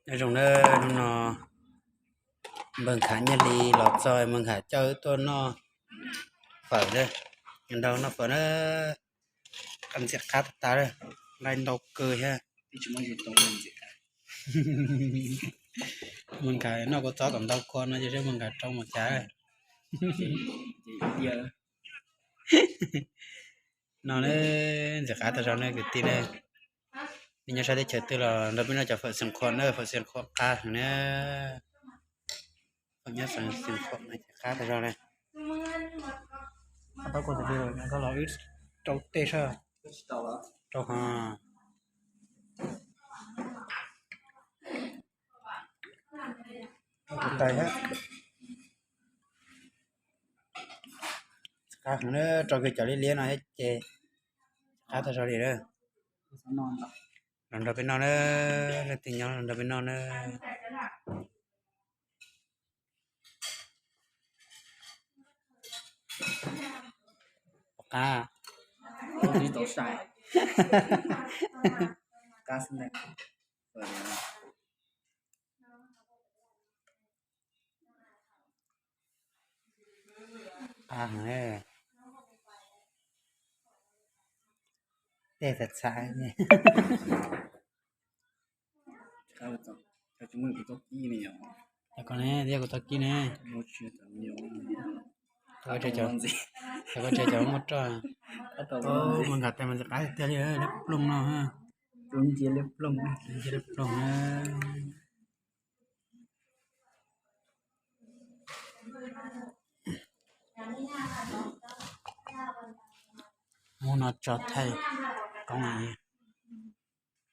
Nyob zoo na, hnub no npawg Nkhav Nyiaj Hli los txog, npawg Nkhav coj wb tuaj noj fawm na. Nyob nrau noj fawm na, qab ntxim qab tag tag li, lais ntau kawg thiab. Npawg Nkhav noj kua txob kom ntau kua no ces saib npawg Nkhav rau mus cas. No ne, ntxim qab tag zog ne kwv tij ne. Nej nyob sab teb chaws twg los nrog peb noj cov fawm xeem khuam na, fawm xeem khuam qab heev na. Fawm nyob fawm xeem khuam no ces qab tag zog ne. Tau kua tus li koj los wb rau tej sab, rau ho tus tais thiab. Qab heev na, rau kiag cov liab liab no thiab ces qab tag zog li lawm. Los nrog peb noj na, leej twg nyob los nrog peb noj na. Qab. Qab xwb ntag. Qab heev, tej txhais txhais. Cov ko ne, tias kuv tau kib ne. Cov ko tsev cov muaj roj. Npawg Nkhav tais mas ntxim qab tiag tiag li, liab ploog no. Ntsia liab ploog na. Muab no tso thaij koob.